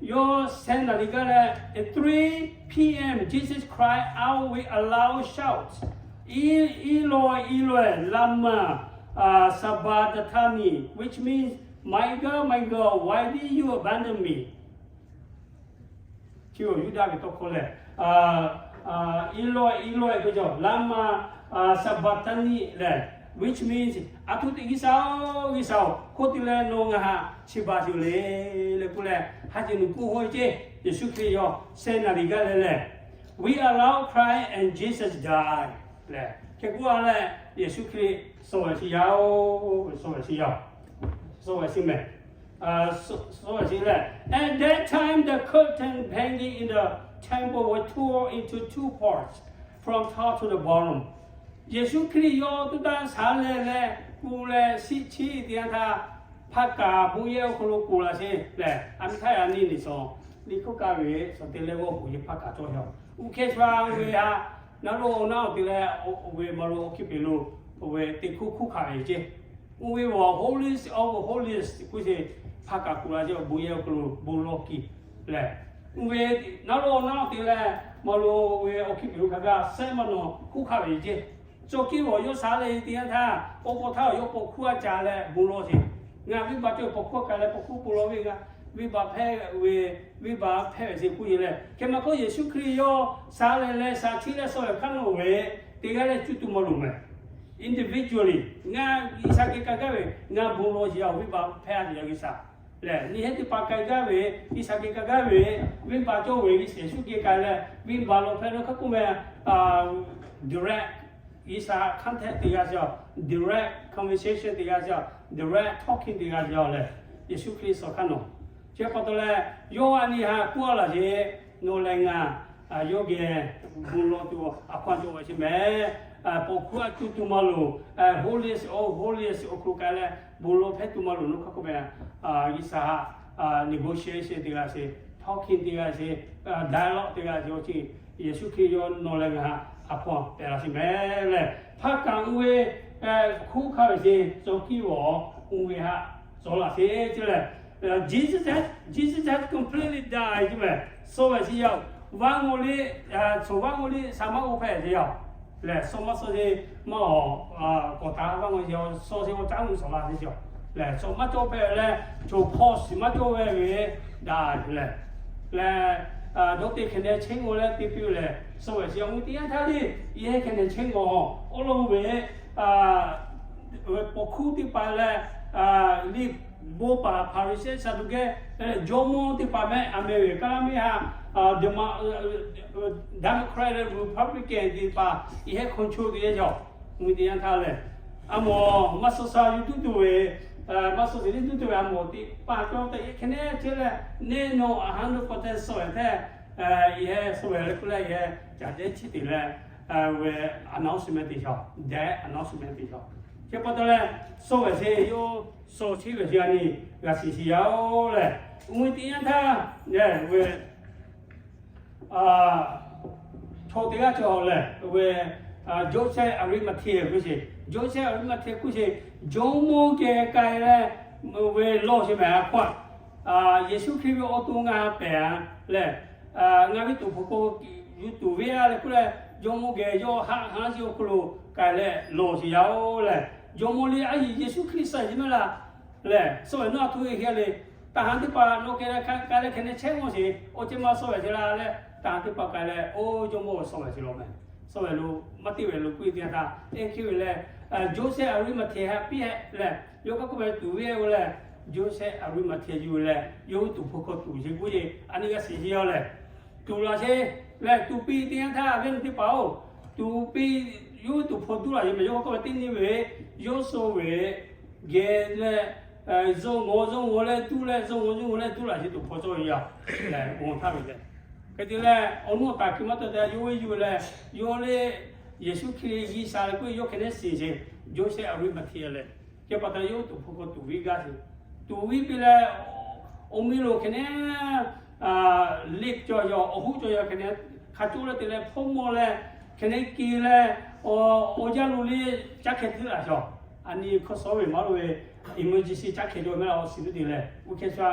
yawˇ sheh naˍ riˍ gaˇ leh, at three p.m. Jesus cried out with a loud shout, Eloi, Eloi, lama sabachthani, which means, My God, my God, why did you abandon me? Chi awˬ Yuˇdaꞈ ve tawˇ hkawˇ lehˬ, Eloi, Eloi, lama sabachthani lehˬ, which means, Aˬ htoꞈ te G'uiˬsha-oˬ, G'uiˬsha-oˬ, hk'oˆ te leh nawˬ ngaˬ htaꞈ chi baˬ tuˬ le leh k'oˆ leh, haˉ ce nuˬ k'oˆ hawˇ ce. Yeˍsuˆ Hkriꞈ yawˇ sheh naˍ riˍ gaˇ leh lehˬ, with a loud cry and Jesus died lehˬ, hk'e k'oˆ a leh, Yeˍsuˆ Hkriꞈ shawˍ ve sheˍ yaˇ-oˬ, shawˍ ve sheˍ yaˇ, shawˍ ve sheˍ mehˍ. Shawˍ ve sheˍ lehˬ, at that time the curtain hanging in the temple was torn into two parts, from top to the bottom. Yeˍsuˆ Hkriꞈ yawˇ tuˉ taˇ shaˍ leh leh, k'oˆ leh shiˆ chiˆ te yanˇ htaˇ, hpaˇ kaˍ bon yehˇ awˬ hk'aw lo k'oˍ laˬ sheˍ lehˬ, a miˇ htaˇ a nyi nyi shawˍ, liꞈ hkawˇ kaˇ ve shawˍ te leh g'awˇ k'oˍ yehˬ hpaˇ kaˍ cawˇ yaˇ-oˬ. Uˇ hkehˇ sha ve htaꞈ naˉ lo naˉ awˬ te leh, oˇ ve maˇ lo awˬ hkiˇ peˍ lo, oˇ ve teˇ hkuˇ hkuˇ hkanˍ ve ce. Oˇ ve awˬ holiest of holiest k'oˆ ce, hpaˇ kaˍ k'oˍ laˬ ce, awˬ bon yehˇ awˬ hk'aw lo bon lawˇ kiˬ lehˬ, oˇ ve naˉ lo naˉ awˬ te leh, maˇ lo ve awˬ hkiˇ peˍ lo hk'a gaˇ sehˉ maˇ nawˬ hkuˇ hkanˍ ve ce. Chaw kiˇ vawˬ yawˇ shaˍ leh te yanˇ htaˇ, oˇ k'o htaˇ yawˇ paw hkuˇ a ca leh bon lawˇ ce. Ngaˬ venˇbaˆ cawˇ ve paw hkuˇ a ca leh paw hkuˇ bon lawˇ ve g'a, venˇbaˆ hpehˇ ve, venˇbaˆ hpehˇ ve ce k'oˆ ve lehˬ, hk'e maˇ k'oˆ Yeˍsuˆ Hkriꞈ yawˇ shaˍ leh leh shaˍ chiˆ leh shawˍ ve hk'aˇ nawˬ ve teˇ g'aˇ leh cuˇ tuˬ maˇ loˍ mehˍ. Individually, ngaˬ G'uiˬsha geh k'ai gaˇ ve, ngaˬ bon lawˇ ce, awˬ venˇbaˆ hpehˇ a ce, G'uiˬsha lehˬ, nyi heˉ teˇ hpaˍ k'ai gaˇ ve, G'uiˬsha geh k'ai gaˇ ve, venˇbaˆ cawˇ ve G'uiˬsha Yeˍsuˆ geh k'ai leh venˇbaˆ lawˬ hpehˇ ve hk'a k'oˆ meh, direct G'uiˬsha contact te g'a ce, direct conversation te g'a ce, direct talking te g'a ce lehˬ, Yeˍsuˆ Hkriꞈ shawˍ hk'aˇ nawˬ. Chi pa taw leh, yawˇ a nyi haꞈ k'oˆ laˬ ce, nawˬ leh ngaˬ yawˇ geh bon lawˇ tuˬ a hkaw-anˬ cawˬ ve ce mehˍ. Paw hkuˇ a cuˇ tuˬ maˇ loˍ, holiest of holiest awˬ hk'aw lo k'ai leh bon lawˇ hpehˇ tuˬ maˇ loˍ, nawˬ hk'a k'oˆ meh, G'uiˬsha negotiation te g'a ce, talking hawˉ hkiˇ teˇ g'aˇ sheˍ, dialogue teˇ g'aˇ sheˍ awˬ chi, Yeˍsuˆ Hkriꞈ yawˇ nawˬ leh ngaˬ htaꞈ a hkaw-anˬ pehˬ laˇ sheˍ meh leh, hpaˇ kaꞈ uˇ ve hkunˉ hk'aˇ ve sheˍ, cawˬ kiˇ vawˬ uˇ ve htaꞈ cawˬ laˇ sheˍ ce leh, Jesus has, Jesus has completely died ce meh. Suh vehꞈ sheˍ yaˇ-oˬ, vaˇ ngawˬ le, cawˬ vaˇ ngawˬ le shaˍ maˇ g'awˇ hpehꞈ ce yaˇ-oˬ. Lehˬ, suh maˇ suh sheˍ maˇ awˬ, kawꞈ taˍ vaˇ ngawˬ sheˍ, suh sheˍ awˬ caˉ g'uˇ suhˍ la sheˍ ce lehˬ, cawˬ maˇ cawˇ hpehꞈ leh, cawˬ hpawˇ shiˍ maˇ cawˇ ve ve daꞈ lehˬ, lehˬ, dawˇ te hkeh neh chehˇ ngawˬ leh te piˇ lehˬ, suh vehꞈ sheˍ yaˇ-oˬ, teˇ yanˇ htaˇ le, yehˇ hkeh neh chehˇ ngawˬ awˬ lawn ve, ve paw hkuˇ teˇ hpaˍ leh, liꞈ bon paˍ Hpaˍriˍsehˇ Saˍduˆkehˇ, jawˇmawˇ teˇ hpaˍ mehˆ, aˬ mehˍ ve kaˇ laˇ miˇ haꞈ, Democrat leh Republican teˇ hpaˍ yehˇ control te yaˇ-oˬ, mvuhˇ teˇ yanˇ htaˇ lehˬ, a mawˬ maˇ suh sha yuˬ tuˉ tuˬ ve, maˇ suh sheˍ liˇ tuˉ tuˬ ve a mawˬ teˇ hpaˍ cawˇ tehꞈ yehˇ hkeh neh chehˇ leh, neˇ nawˬ a hundred percent suh vehꞈ hteˇ, yehˇ suh vehꞈ leh k'oˆ leh yehˇ caˬ dehˇ chi te leh, ve announcement te shaw, dehꞈ announcement te shaw. Chi pa taw leh, suh vehꞈ sheˍ yawˇ suh chi vehꞈ sheˍ a nyi g'a shiˍ shiˍ yaˇ-oˬ lehˬ, mvuhˇ teˇ yanˇ htaˇ lehˬ ve chaw teˇ g'aˇ cawˬ lehˬ, ve Joseph Arimathea k'oˆ sheˍ. Joseph Arimathea k'oˆ sheˍ, jawˇmawˇ geh k'ai leh, ve lawˬ sheˍ mehˍ a hkawˇ, Yeˍsuˆ Hkriꞈ ve awˬ to ngaˬ pehˍ a lehˬ, ngaˬ ve tuˍ hpfuh hk'aw yuˬ tuˬ ve a leh k'oˆ leh, jawˇmawˇ geh yawˇ haˆ haˉ shiˍ awˬ hk'aw lo k'ai leh lawˬ sheˍ yaˇ-oˬ lehˬ, jawˇmawˇ le a yiˍ Yeˍsuˆ Hkriꞈ suh sheˍ maˇ laˇ lehˬ, suh vehꞈ nawˇ a htoꞈ ve hk'e le, taˍ haˍ teˇ hpaˍ nawˬ keh k'ai leh hkeh neh chehˇ ngawˬ sheˍ, awˬ ceh ma suh vehꞈ sheˍ la leh, taˍ haˍ teˇ hpaˍ k'ai leh, oˇ jawˇmawˇ suh vehꞈ sheˍ law mehˍ. Suh vehꞈ lo maˇ teˇ vehꞈ lo k'oˆ ve teˇ yanˇ htaˇ, ehˉ hk'e ve lehˬ, Joseph Arimathea haꞈ piˇ hehˆ lehˬ, yawˇ k'aˉ k'oˆ ve tuˍ ve a lehˬ, Joseph Arimathea yuˬ leh yawˇ hui tuˍ hpfuh hk'aw tuˍ sheˍ k'oˆ ve a nyi g'a shiˍ sheˍ yaˇ-oˬ lehˬ, tuˍ laˬ sheˍ lehˬ, tuˍ piˇ teˇ yanˇ htaˇ a viˉ nyi teˇ hpaˍ-oˬ, tuˍ piˇ yawˇ hui tuˍ hpfuh duˇ laˬ sheˍ mehˍ. Yawˇ hui k'oˆ ve teˇ nyi ve, yawˇ suh vehꞈ geh leh, zuhꞈ ngawˬ zuhꞈ ngawˬ leh duˇ leh zuhꞈ ngawˬ zuhꞈ ngawˬ leh duˇ laˬ sheˍ tuˍ hpfuh cawˇ ve yaˇ lehˬ, bon htaˇ ve lehˬ, hk'e te leh awˬ nuˇ awˬ taˍ kiꞈ maˇ tawˆ te yawˇ ve yuˬ leh, yawˇ le Yeˍsuˆ Hkriꞈ G'uiˬsha leh k'oˆ ve yawˇ hkeh neh shiˍ sheˍ, Joseph Arimathea lehˬ, chi pa taw yawˇ hui tuˍ hpfuh hk'aw tuˍ viˇ gaˇ sheˍ. Tuˍ viˇ piˇ leh, awˬ miˇ lo hkeh neh liꞈ cawˬ yaˇ, awˬ hoˉ cawˬ yaˇ hkeh neh hk'a coˇ leh te leh hpawˇ mawˇ leh hkeh neh ke leh, awˬ yaˇ lo le caˇ hkeh hteˇ laˬ shaw. A nyi hkawˇ suh ve maˇ lo ve, emergency caˇ hkeh cawˬ mehˍ laˇ awˬ shiˍ ve te leh, oˇ hkeh sha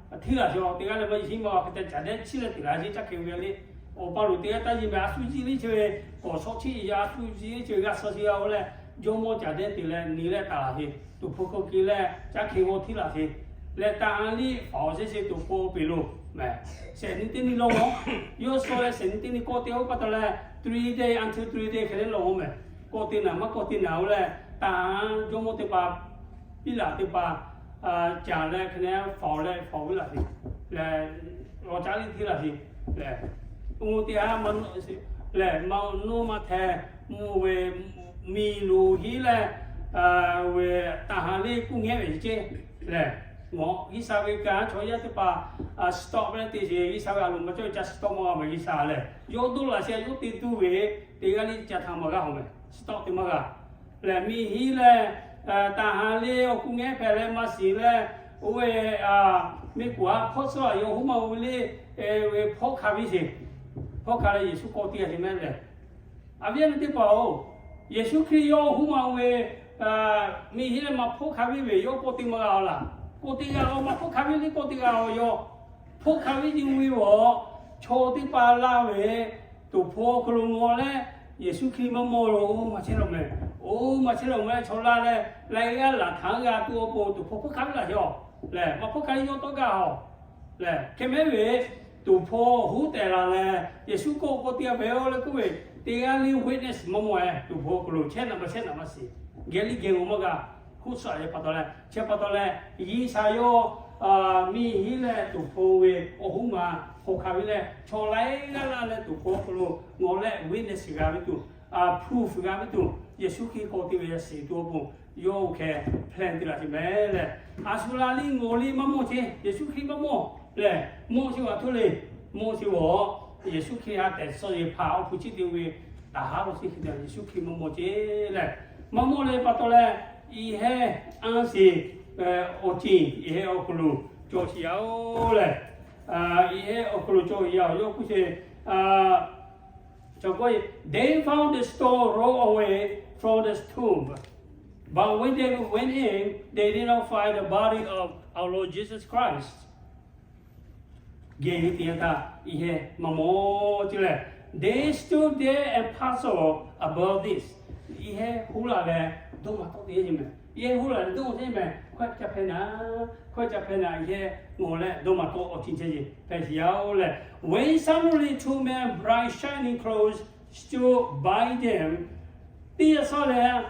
hteˇ laˬ shaw. Teˇ g'aˇ leh maˇ yeˬ hiˉ maˇ a hk'e te caˬ dehˇ chiˇ leh te laˬ sheˍ caˇ hkeh ve le. Awˬ pa lo teˇ g'aˇ taˇ yeˬ mehˍ, a shu jiˇ liˇ chehˇ ve, k'awꞈ shawˉ chiˇ yaˇ a shu jiˇ liˇ chehˇ ve g'a suh sheˍ yaˇ-oˬ lehˬ, jawˇmawˇ caˬ dehˇ te leh ni leh taˍ laˬ sheˍ, tuˍ hpfuh hk'aw ke leh caˇ hkeh g'awˇ hteˇ laˬ sheˍ lehˬ, taˍ haˍ liˇ faˍ awˬ sheˍ sheˍ tuˍ hpfuh peˬ lo mehˍ. Shehˍ nyi teˇ nyi lawˇ-oˬ, yawˇ suh leh shehˍ nyi teˇ nyi kawˆ te-oˬ pa taw leh, three day until three day hkeh leh lawˇ-oˬ mehˍ. Kawˆ te naˍ maˇ kawˆ te naˍ-oˬ lehˬ, taˍ haˍ jawˇmawˇ teˇ hpaˍ piˇ laˬ teˇ hpaˍ caˬ leh hkeh neh faˍ leh faˍ viˇ laˬ sheˍ lehˬ, awˬ caˇ liˇ hteˇ laˬ sheˍ lehˬ, oˇ teˇ haˉ maˇ lehˬ, maˇ nawˇ maˇ hteh mvuhˇ ve miˬ loˍ hiˉ leh, ve taˍ haˍ liˇ kuˇ ngehˉ ve ceˇ lehˬ, ngaˬ G'uiˬsha ve kanˉ chaw yaˇ teˇ hpaˍ stop leh te sheˍ, G'uiˬsha ve a loˍ maˇ cawˇ ve ca stop maˇ g'a mehˍ. G'uiˬsha lehˬ yawˇ dawˇ laˬ sheˍ, yawˇ te tuˬ ve teˇ g'aˇ liˇ ca htaꞈ maˇ g'a haw mehˍ, stop te maˇ g'a lehˬ, miˬ hiˉ leh taˍ haˍ liˇ awˬ kuˇ ngehˉ hpehꞈ leh maˇ shiˍ leh, oˇ ve miˬ kuˬ haˉ hpawˇ suhˉ a yawˇ huˉ ma ve le, ve hpawˇ hkanˍ viˇ sheˍ. Hpawˇ hkanˍ leh Yeˍsuˆ kawˆ te a sheˍ mehˍ lehˬ, a viˉ a nyi teˇ hpaˍ-oˬ, Yeˍsuˆ Hkriꞈ yawˇ huˉ ma ve miˬ hiˉ leh maˇ hpawˇ hkanˍ viˇ ve yawˇ kawˆ te maˇ g'a-oˬ laˬ. Kawˆ te g'a-oˬ, maˇ hpawˇ hkanˍ viˇ liˇ kawˆ te g'a-oˬ, yawˇ hpawˇ hkanˍ viˇ nyi ve awˬ, chaw teˇ hpaˍ laˇ ve tuˍ hpfuh awˬ hk'aw lo ngawˬ leh, Yeˍsuˆ Hkriꞈ maˇ mawˬ lo, oˇ maˇ chehˇ lawˬ mehˍ. Oˇ maˇ chehˇ lawˬ mehˍ, chaw laˇ leh laiˉ g'aˇ laˬ htaꞈ g'a tuˬ awˬ pon tuˍ hpfuh hpawˇ hkanˍ viˇ laˬ sheˍ-oˬ lehˬ, maˇ hpawˇ hkanˍ viˇ yawˇ tawˇ gaˇ-oˬ lehˬ, hkeh mehˉ ve tuˍ hpfuh huˉ tehꞈ laˬ leh, Yeˍsuˆ kawˆ k'oˆ te a pehˍ-oˬ leh k'oˆ ve, teˇ g'aˇ liˇ witness maˇ mawˬ-e. Tuˍ hpfuh awˬ hk'aw lo chehˇ naˍ maˇ chehˇ naˍ maˇ shiˍ, geh liˇ geh ngawˬ maˇ g'a, huˉ suhˍ a yehˬ pa taw leh, chi pa taw leh, G'uiˬsha yawˇ miˬ hiˉ leh tuˍ hpfuh ve awˬ huˉ ma hk'aw hkanˍ viˇ leh, chaw laiˉ g'aˇ laˇ leh tuˍ hpfuh awˬ hk'aw lo ngawˬ leh witness g'a ve tuˬ, proof g'a ve tuˬ, Yeˍsuˆ Hkriꞈ kawˆ te ve a shiˍ tuˬ awˬ pon, yawˇ oˇ hkeh plan te laˬ sheˍ mehˍ lehˬ, a shu la liˇ ngawˬ liˇ maˇ mawˬ ceˇ. Yeˍsuˆ Hkriꞈ maˇ mawˬ lehˬ, mawˬ sheˍ ve a htoꞈ le, mawˬ sheˍ ve, Yeˍsuˆ Hkriꞈ a tehꞈ suh yeˬ hpaˍ awˬ hpu chiˇ te ve taˍ haˍ lo sheˍ hk'e te Yeˍsuˆ Hkriꞈ maˇ mawˬ ceˇ lehˬ, maˇ mawˬ leh pa taw leh, iˉ hehˉ anˇ sheˍ awˬ ceˬ iˉ hehˉ awˬ hk'aw lo cawˬ sheˍ yaˇ-oˬ lehˬ, Iˉ heˆ awˬ hk'aw lo cawˬ ve yaˇ yawˇ k'oˆ ce, They found the stone rolled away from the tomb, but when they went in, they did not find the body of our Lord Jesus Christ. Geh ve teˇ yanˇ htaˇ iˉ heˆ maˇ mawˬ ce lehˬ, They stood there and puzzled about this. Iˉ heˆ huˉ laˬ leh dawˇ maˍ tawˆ te ce mehˬ. Iˉ heˆ huˉ laˬ leh dawˇ maˍ tawˆ ce mehˬ. Hkawehˇ ca hpehˇ naˍ, hkawehˇ ca hpehˇ naˍ, iˉ heˆ ngawˬ leh dawˇ maˍ tawˆ awˬ ceuˬ ceh ce hpehꞈ sheˍ yaˇ-oˬ lehˬ, When suddenly two men, bright shining clothes, stood by them. Teˇ yanˇ sawˉ leh,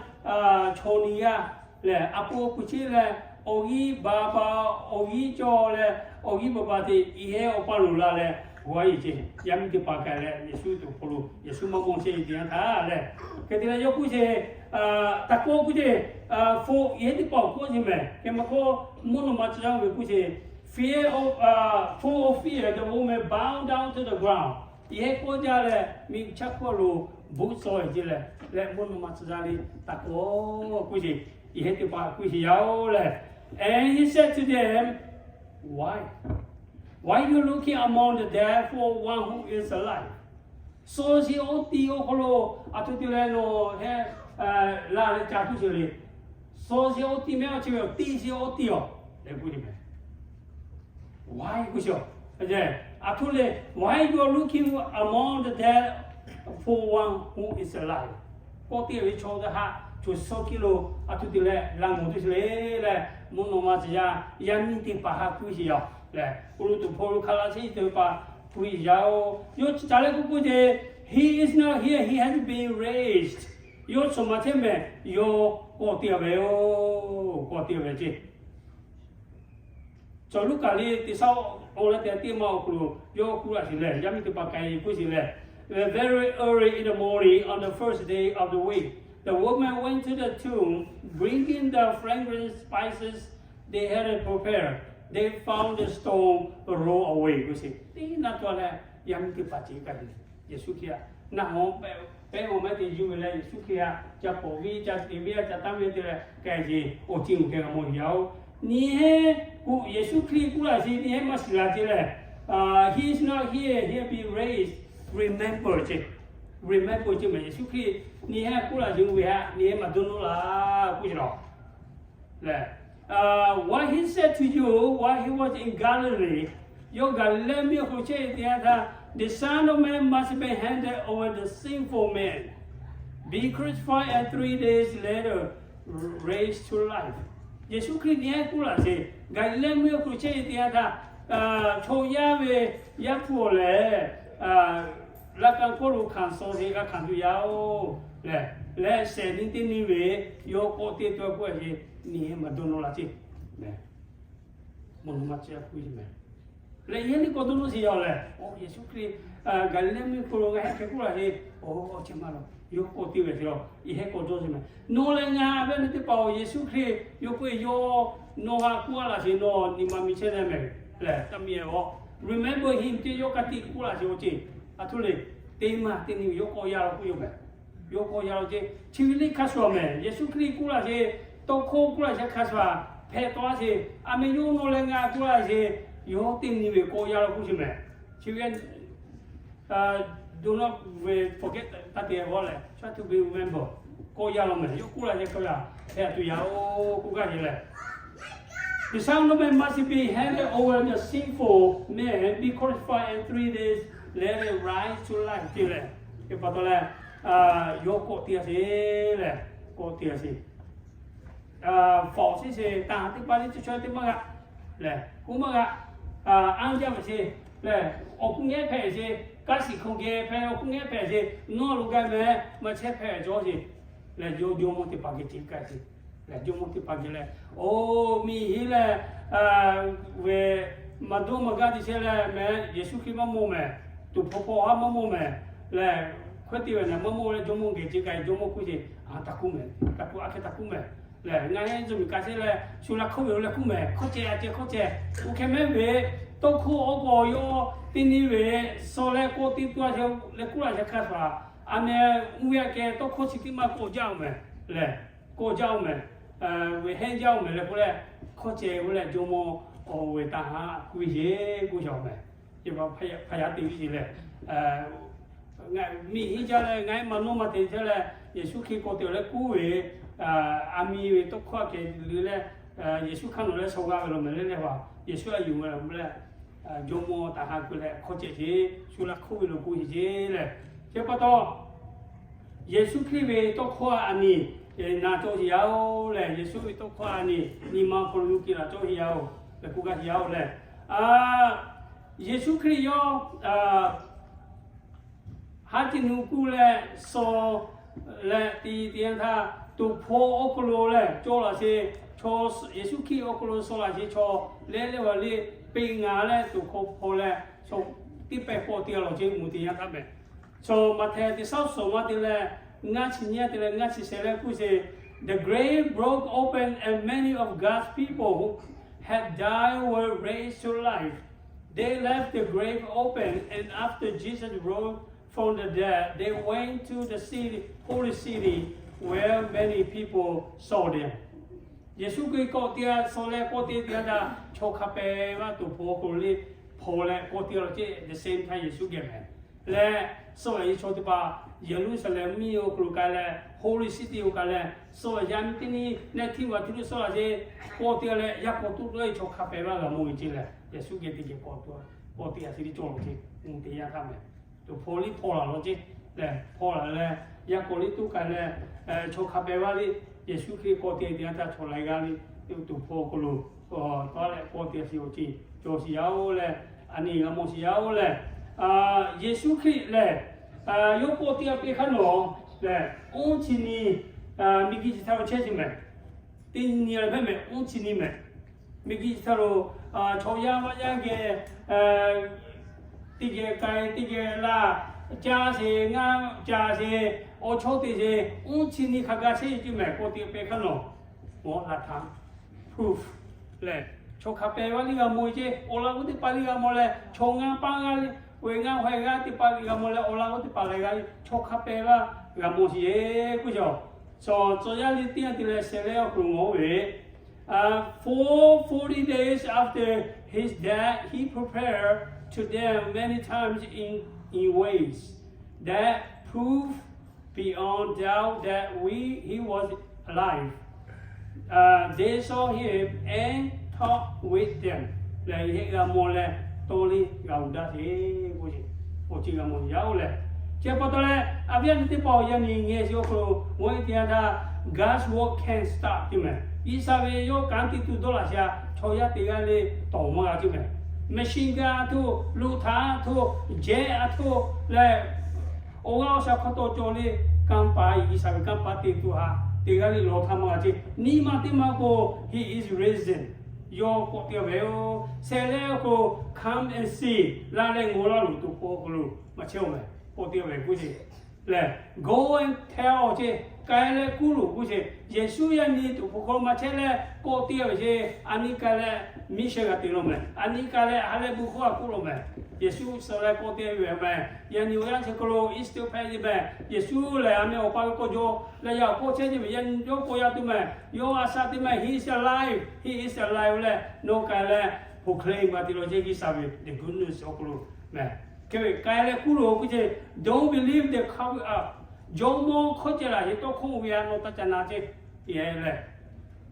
chaw nyi yaˇ lehˬ, a pu awˬ pu cheˇ leh, awˬ g'inˇ ba ba, awˬ g'inˇ cawˬ leh, awˬ g'inˇ ba ba te iˉ heˆ awˬ paˇ loˍ la leh g'aw a yeˬ ce. Yaˇ miˇ teˇ hpaˍ k'ai leh Yeˍsuˆ tuˬ hk'aw lo Yeˍsuˆ maˇ mawˬ chehˇ ve teˇ yanˇ htaˇ lehˬ, hk'e te leh yawˇ k'oˆ ce, taˍ k'o k'oˆ ce, fu iˉ heˆ teˇ hpaˍ awˬ k'oˆ ce mehˬ. Hk'e maˇ k'o, mvuhˇ naw ma tcuh yaˇ ve k'oˆ ce, fear of, full of fear, the woman bowed down to the ground. Iˉ heˆ k'oˆ jaˇ leh miˬ chaˇ hkawˇ lo bvuhˆ tcuh ce lehˬ, leh mvuhˇ naw ma tcuh yaˇ le taˍ k'o k'oˆ ce, iˉ heˆ teˇ hpaˍ k'oˆ sheˍ yaˇ-oˬ lehˬ, And he said to them, Why? Why you looking among the dead for one who is alive? Suh sheˍ oˇ tiˉ awˬ hk'aw lo aˬ htoꞈ te leh nawˬ heˆ la leh ca tuˬ sheˍ le. Suh sheˍ oˇ tiˉ mehˉ awˬ chi ve teˇ sheˍ oˇ tiˉ awˬ leh k'oˆ ce mehˬ. Why k'oˆ sheˍ, aˬ htoꞈ leh, Why you are looking among the dead for one who is alive? K'awꞈ te ve chaw teˇ haˉ co suh kiˇ lo aˬ htoꞈ te leh la mawˬ tuˬ sheˍ le leh, mvuhˇ naw ma tcuh yaˇ yaˇ miˇ teˇ hpaˍ ha k'oˆ sheˍ yaˇ lehˬ, awˬ lo tuˬ hpaw lo hk'a la sheˍ teˇ hpaˍ k'oˆ sheˍ yaˇ-oˬ. Yawˇ chi ca leh k'oˆ k'oˆ ce, He is not here, he has been raised. Yawˇ shawˍ maˬ chehˇ mehˬ, yawˇ k'awꞈ te ve yoˬ, k'awꞈ te ve ce. Chaw Luˉkaꞈ le teˇ shaˉ awˬ leh teˇ teˇ ma awˬ hk'aw lo yawˇ k'oˆ laˇ sheˍ lehˬ, yaˇ miˇ teˇ hpaˍ k'ai k'oˆ sheˍ lehˬ, Very early in the morning on the first day of the week, the woman went to the tomb, bringing the fragrant spices they had prepared. They found the stone rolled away k'oˆ sheˍ. Teˇ naˆ tawˆ leh yaˇ miˇ teˇ hpaˍ ce k'ai ve Yeˍsuˆ Hkriꞈ htaꞈ naˆ hoꞈ pehˉ awˬ mehˉ te yuˬ ve leh, Yeˍsuˆ Hkriꞈ htaꞈ ca pawˍ ve, ca te ve, ca taˇ ve te leh k'ai ce, awˬ ceuˬ uˬ keh g'a mawˬ yaˇ-oˬ. Nyi heˆ k'o, Yeˍsuˆ Hkriꞈ k'oˆ laˇ sheˍ, nyi heˆ maˇ shiˍ la ce lehˬ, He is not here, he has been raised. Remember ce, remember ce mehˬ. Yeˍsuˆ Hkriꞈ nyi heˆ k'oˆ laˇ sheˍ ve htaꞈ nyi heˆ maˇ dawˇ nawˇ laˇ k'oˆ ce lawˬ. Lehˬ, What he said to you while he was in Galilee, yawˇ Gaˍliˍlehˇ mvuhˇ miˬ awˬ hk'aw lo chehˇ ve teˇ yanˇ htaˇ, The Son of Man must be handed over to sinful men, be crucified, and three days later raised to life. Yeˍsuˆ Hkriꞈ nyi heˆ k'oˆ laˇ sheˍ, Gaˍliˍlehˇ mvuhˇ miˬ awˬ hk'aw lo chehˇ ve teˇ yanˇ htaˇ, chaw yaˇ ve Yaˇ hpu awˬ lehˬ, laꞈ ka hk'oˆ lo hkanˍ suh sheˍ g'a hkanˍ tuˬ yaˇ-oˬ lehˬ, leh shehˍ nyi teˇ nyi ve yawˇ k'awꞈ te tuˬ k'oˆ ve ce, nyi heˆ maˇ dawˇ nawˇ laˇ ce. Mvuhˇ naw ma tcuh yaˇ k'oˆ ve mehˬ. Leh yehˇ liˇ k'awꞈ dawˇ nawˇ sheˍ yaˇ-oˬ lehˬ, Yeˍsuˆ Hkriꞈ Gaˍliˍlehˇ mvuhˇ miˬ hk'oˆ lo g'a heˆ hk'e k'oˆ laˇ sheˍ, awˬ ceh maˇ lawˬ, yawˇ k'awꞈ te ve ce lawˬ, yehˇ k'awꞈ dawˇ sheˍ mehˬ. Nawˬ leh ngaˬ ve nyi teˇ hpaˍ-oˬ, Yeˍsuˆ Hkriꞈ yawˇ k'oˆ ve, yawˇ nawˬ htaꞈ k'oˆ laˇ sheˍ, nawˬ nyi ma mi chehˇ leh mehˬ lehˬ, taˇ miˇ-e awˬ. Remember him ce, yawˇ ka tiꞈ k'oˆ laˇ sheˍ awˬ ceh. Aˬ htoꞈ le, teˇ maˬ teˇ nyi yawˇ k'awꞈ yaˇ law k'oˆ yoˬ mehˬ. Yawˇ k'awꞈ yaˇ law ce, chi ve liˇ hk'a shuˍ mehˬ. Yeˍsuˆ Hkriꞈ k'oˆ laˇ sheˍ, tawˇ hkawˇ k'oˆ laˇ sheˍ hk'a shuˍ, hpehꞈ taw laˇ sheˍ. A mehˍ yawˇ nawˬ leh ngaˬ k'oˆ laˇ sheˍ, yawˇ teˇ nyi ve k'awꞈ yaˇ law k'oˆ sheˍ mehˬ. Chi ve do not forget taˇ te g'awˇ lehˬ, try to be remember. K'awꞈ yaˇ law mehˬ, yawˇ k'oˆ laˇ sheˍ k'awꞈ yaˇ hpehꞈ tuˬ yaˇ-oˬ k'oˆ gaˇ sheˍ leh, The Son of Man must be handed over to sinful men, be crucified, and three days later rise to life ce lehˬ, teˇ pa taw leh, yawˇ k'awꞈ te sheˍ lehˬ, k'awꞈ te sheˍ. Faˍ awˬ shiˍ sheˍ, tanˇ teˇ hpaˍ liˇ chi chaw teˇ maˇ g'a lehˬ, k'oˆ maˇ g'a, anˇ jaˇ ve sheˍ lehˬ, awˬ hkuˇ ngehˉ hpehꞈ sheˍ, kaˇ shiˍ hkawˇ geh hpehꞈ awˬ hkuˇ ngehˉ hpehꞈ sheˍ, nawˬ lo gaˇ mehˬ, maˇ chehˇ hpehꞈ cawˬ sheˍ lehˬ, jawˇmawˇ teˇ hpaˍ geh ce k'ai sheˍ lehˬ, jawˇmawˇ teˇ hpaˍ geh leh, oˇ miˬ heˆ leh, ve maˇ dawˇ maˇ gaˇ te chehˇ leh mehˬ, Yeˍsuˆ Hkriꞈ maˇ mawˬ mehˬ, tuˍ hpaw hpaw haˉ maˇ mawˬ mehˬ lehˬ, hkawehˇ te ve naˬ maˇ mawˬ leh jawˇmawˇ geh ce k'ai, jawˇmawˇ k'oˆ sheˍ, a htaꞈ k'oˆ mehˬ, htaꞈ k'oˆ, a hk'e htaꞈ k'oˆ mehˬ lehˬ, ngaˬ heˆ zuhꞈ miˬ ka sheˍ leh shu la hkawˇ ve leh k'oˆ mehˬ, hkawˇ ceh a ceh hkawˇ ceh, oˇ hk'e mehˉ ve, tawˇ hkawˇ awˬ k'awꞈ yawˇ teˇ nyi ve suh leh k'awꞈ te tuˬ a ce leh k'oˆ laˇ sheˍ hk'a shuˍ, a mehˬ uˇ ve aꞈ kehˬ tawˇ hkawˇ chi teˇ maˇ k'awꞈ jaˇ-oˬ mehˬ lehˬ, k'awꞈ jaˇ-oˬ mehˬ, ve hehnˇ jaˇ-oˬ mehˬ leh k'oˆ leh, hkawˇ ceh ve leh jawˇmawˇ Awˬ ve taˍ ha kuˇ ve sheˍ k'oˆ shaˍ mehˍ. Hpaˍ yaˇ te ve sheˍ lehˬ, miˬ hiˉ jaˇ leh ngaˬ hui maˇ nawˇ maˇ te chehˇ leh, Yeˍsuˆ Hkriꞈ k'awꞈ te leh kuˇ ve, aˬ miˍ ve tawˇ hkawˇ a kehˬ le leh, Yeˍsuˆ hk'aˇ nawˬ leh shaw g'a ve law mehˍ leh leh, Yeˍsuˆ a yuˬ ve law leh, jawˇmawˇ taˍ ha kuiˬ leh hk'aw cehˬ sheˍ shu laˇ hk'oˆ ve lo k'oˆ ve sheˍ lehˬ, chi pa taw Yeˍsuˆ Hkriꞈ ve tawˇ hkawˇ a nyi na cawˇ sheˍ yaˇ oˬ lehˬ, Yeˍsuˆ ve tawˇ hkawˇ a nyi nyi ma hk'aw lo yuˬ kiˬ laꞈ cawˇ sheˍ yaˇ oˬ leh k'oˆ gaˇ sheˍ yaˇ oˬ lehˬ, Yeˍsuˆ Hkriꞈ yawˇ haˉ tiꞈ nu kuˇ leh shaw leh te te yanˇ htaˇ, toˍ hpaw awˬ hk'aw lo lehˬ cawˇ laꞈ sheˍ chaw, Yeˍsuˆ Hkriꞈ awˬ hk'aw lo shaw laꞈ sheˍ chaw leh leh a le, peꞈ ngaˬ leh toˍ hk'aw hpaw leh shaw tiˉ pehˇ k'awꞈ te law ceˇ mvuhˇ te yanˇ htaˇ mehˍ. Chaw Maꞈhtehˍ teˇ shaˉ shawˍ maˇ te leh ngaˇ chi nyiˇ te leh ngaˇ chi shehˍ leh k'oˆ sheˍ, The grave broke open and many of God's people who had died were raised to life. They left the grave open, and after Jesus rose from the dead, they went to the city, holy city, where many people saw them. Yeˍsuˆ Hkriꞈ k'awꞈ te a shaw leh k'awꞈ te te a htaˇ, chaw hk'a pehˍ vaˇ toˍ hpaw awˬ hk'aw lo le hpaw leh k'awꞈ te law ceˇ, the same time Yeˍsuˆ geh mehˍ. Leh shaw laꞈ sheˍ chaw teˇ hpaˍ Yeˍruˆsaˍlehnˍ mvuhˇmiˬ awˬ hk'aw lo k'ai leh, holy city awˬ k'ai leh, shaw laꞈ sheˍ a nyi teˇ nyi nehˆ htiˇ vaꞈ htiˇ lo shaw laꞈ sheˍ k'awꞈ te leh, yaˇ k'awꞈ toˆ dawˇ e chaw hk'a pehˍ vaˇ g'a mawˬ ve ceˇ lehˬ, Yeˍsuˆ geh teˇ geh k'awꞈ te a sheˍ tiˉ cawˇ law ceˇ mvuhˇ te yanˇ htaˇ mehˍ. Toˍ hpaw liˇ hpaw laˬ law ceˇ lehˬ, hpaw laˬ leh yaˇ k'awꞈ liˇ toˆ k'ai leh, chaw hk'a pehˍ vaˇ liˇ Yeˍsuˆ Hkriꞈ k'awꞈ te te yanˇ htaˇ chaw laiˬ g'a liˇ, toˍ hpaw awˬ hk'aw lo taˉ leh k'awꞈ te a sheˍ awˬ ceˇ cawˬ sheˍ yaˇ oˬ lehˬ, a nyi g'a mawˬ sheˍ yaˇ oˬ lehˬ, Yeˍsuˆ Hkriꞈ lehˬ, yawˇ k'awꞈ te a peˇ hk'aˇ nawˬ lehˬ, oˇ chi nyi miˬguiˬ chi htaˇ lo chehˇ sheˍ mehˍ. Teˇ nyi leh mehˆ mehˍ oˇ chi nyi mehˍ. Miˬguiˬ chi htaˇ lo chaw yaˇ maˇ yaˇ geh teˇ geh k'ai teˇ geh laˇ, ca sheˍ ngaˇ ca sheˍ, awˬ chawˇ te sheˍ, oˇ chi nyi hk'a gaˇ chehˇ ceˇ mehˍ. K'awꞈ te a peˇ hk'aˇ nawˬ, mawˬ laꞈ htaˇ proof lehˬ, chaw hk'a pehˍ vaˇ liˇ g'a mawˬ ceˇ, awˬ laꞈ g'awˇ teˇ hpaˍ liˇ g'a mawˬ leh, chaw ngaˇ paˇ g'aˇ ve ngaˇ hawehˇ g'aˇ teˇ hpaˍ liˇ g'a mawˬ leh, awˬ laꞈ g'awˇ teˇ hpaˍ leh g'a ve chaw hk'a pehˍ vaˇ g'a mawˬ sheˍ k'oˆ ve. Chaw tcuh yaˇ liˇ teˇ yanˇ te leh shehˍ leh awˬ hk'aw lo mawˬ ve, for forty days after his death, he prepared to them many times in, in ways that prove beyond doubt that we, he was alive. They saw him and talked with them. Lehˬ, yehˇ g'a mawˬ leh tawˇ liˇ g'a uˬ daˇ sheˍ k'oˆ ve, awˬ ceˇ g'a mawˬ yaˇ oˬ lehˬ, chi pa taw leh a viˉ a nyi teˇ hpaˍ awˬ yaˇ nyi ngeh sheˍ awˬ hk'aw lo mawˬ e te yanˇ htaˇ, God's work can't stop ceˇ mehˍ. G'uiˬsha ve yawˇ kanˉ te tuˬ dawˇ laꞈ sheˍ a, chaw yaˇ teˇ g'aˇ le tawˍ maˇ g'a ceˇ mehˍ. Machine gun a htoˇ, รถถัง a htoˇ, jet a htoˇ lehˬ, awˬ g'aˇ awˬ shaˍ hk'aw taw cawˬ le, kanˇ paˍ G'uiˬsha ve kanˇ paˍ te tuˬ haꞈ teˇ g'aˇ le lawˬ htaˇ maˇ g'a ceˇ. Nyi ma teˇ ma k'o, he is risen. Yawˇ k'awꞈ te ve yoˬ. Shehˍ leh awˬ hk'aw lo come and see, laˇ leh ngaw laˇ loˬ, toˍ hpaw awˬ hk'aw lo maˇ chehˇ oˬ mehˍ. K'awꞈ te ve k'oˆ sheˍ lehˬ, go and tell ceˇ, k'ai leh kuˇ loˬ k'oˆ sheˍ. Yeˍsuˆ yaˇ nyi toˍ hpaw hk'aw lo maˇ chehˇ leh k'awꞈ te ve sheˍ. A nyi k'ai leh miˉ sheh g'a te law mehˍ. A nyi k'ai leh ha leh bu hkawˇ a k'oˆ law mehˍ. Yeˍsuˆ suh leh k'awꞈ te ve mehˍ. Yaˇ nyi awˬ yanˇ chi hk'aw lo Easter hpehꞈ ve mehˍ. Yeˍsuˆ lehˬ, a meh Awˬ pa ve k'aw jaw leh yaꞈ k'aw chehˇ ve mehˍ. Yaˇ nyi yawˇ k'aw yaˇ tuˬ mehˍ. Yawˇ a shaꞈ teꞈ mehˍ. He is alive, he is alive leh nawˬ k'ai leh proclaim g'a te law ceˇ, G'uiˬsha ve the good news awˬ hk'aw lo mehˍ. Hk'e ve k'ai leh kuˇ loˬ k'oˆ sheˍ. Don't believe the cover up. Jawˇmawˇ hkawˇ ceh laˬ sheˍ tawˇ hkawˇ ve a nawˬ taˇ ca na ceˇ. Lehˬ,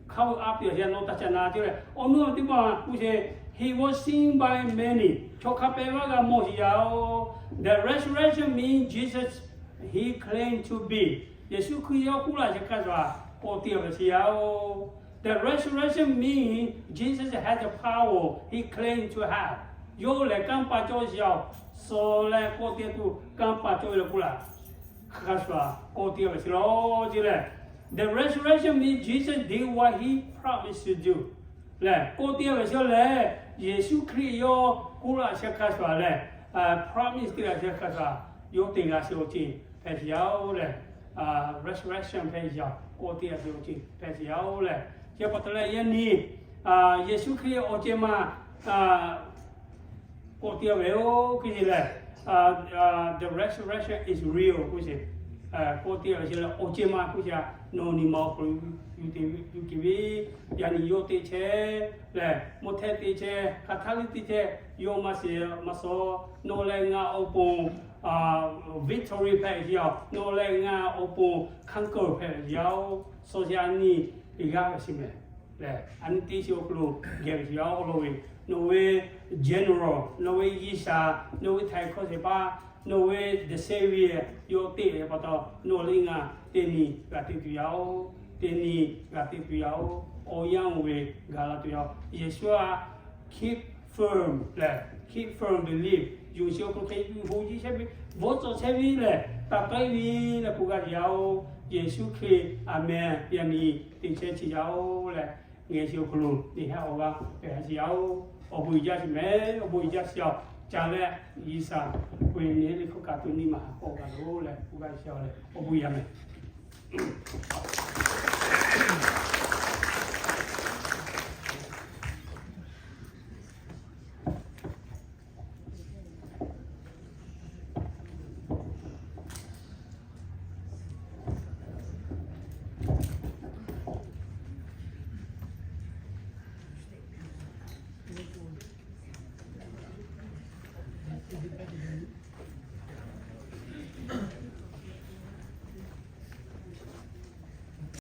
cover up te a sheˍ nawˬ taˇ ca na ceˇ lehˬ, awˬ nuˇ teˇ hpaˍ k'oˆ sheˍ, he was seen by many. Chaw hk'a pehˍ vaˇ g'a mawˬ sheˍ yaˇ oˬ. The resurrection means Jesus, he claimed to be. Yeˍsuˆ Hkriꞈ yawˇ kuˇ laꞈ sheˍ hk'a shuˍ k'awꞈ te ve sheˍ yaˇ oˬ. The resurrection means Jesus has the power he claimed to have. Yawˇ lehˬ kanˇ paˍ cawˇ sheˍ yaˇ oˬ. Suh leh k'awꞈ te tuˬ kanˇ paˍ cawˇ ve leh kuˇ laꞈ hk'a shuˍ k'awꞈ te ve sheˍ law ceˇ lehˬ, the resurrection means Jesus did what he promised to do. Lehˬ, k'awꞈ te ve sheˍ lehˬ, Yeˍsuˆ Hkriꞈ yawˇ kuˇ laꞈ sheˍ hk'a shuˍ lehˬ, promise te laꞈ sheˍ hk'a shuˍ yawˇ te g'a sheˍ awˬ ceˇ hpehꞈ sheˍ yaˇ oˬ lehˬ, resurrection hpehꞈ sheˍ yaˇ, k'awꞈ te sheˍ awˬ ceˇ hpehꞈ sheˍ yaˇ oˬ lehˬ, chi pa taw leh yaˇ nyi Yeˍsuˆ Hkriꞈ awˬ ceˇ ma k'awꞈ te ve yoˬ k'oˆ sheˍ lehˬ, the resurrection is real k'oˆ sheˍ. k'oˆ teˇ g'aˇ ve chi lehˬ, awˬ ceuˬ ma k'oˆ chi a, nawˬ nyi ma awˬ hk'aw lo yuˬ te yuˬ k'ai ve, yaꞈ nyi yawˇ teˇ chehˇ lehˬ, mvuhˇ htehˇ teˇ chehˇ, hk'aˬ htaˇ liˇ teˇ chehˇ, yawˇ maˇ shiˍ maˇ suh, nawˬ leh ngaˬ awˬ pon victory hpehꞈ ve yoˬ. Nawˬ leh ngaˬ awˬ pon conquer hpehꞈ ve yoˬ. Suh yaꞈ nyi g'aˇ ve shiˍ mehˍ lehˬ, a nyi teˇ chi awˬ hk'aw lo geh ve yoˬ. Awˬ lawn ve, nawˬ ve general, nawˬ ve G'uiˬsha, nawˬ ve htaiˍ hkawˇ shehˍ hpaˇ, nawˬ ve the Savior yawˇ te ve pa taw, nawˬ leh ngaˬ teˇ nyi g'a te tuˬ yoˬ. Teˇ nyi g'a te tuˬ yoˬ. Awˬ yanˇ oˇ ve gaˬ la tuˬ yoˬ. Yeˍsuˆ a, keep firm lehˬ, keep firm belief, yonˍ sheh awˬ hk'aw lo hk'e hui jiˇ chehˇ ve, bvuhˆ cawˬ chehˇ ve lehˬ, taˍ k'ai ve leh k'oˆ g'a ve yoˬ. Yeˍsuˆ Hkriꞈ, aˍmenˍ. Yaꞈ nyi teˇ chehˇ chi yoˬ leh, ngaˬ hui chi awˬ hk'aw lo teˇ haˉ awˬ g'aˇ pehˬ ha chi yoˬ. Awˬ bon uiˍ jaˇ chi mehˍ. Awˬ bon uiˍ jaˇ chi yoˬ. Ca leh G'uiˬsha k'oˆ ve nyi le hk'oˆ kaꞈ to nyi ma ha k'awꞈ g'a loˬ leh k'oˆ g'a ve yoˬ leh awˬ bon uiˍ jaˇ mehˍ.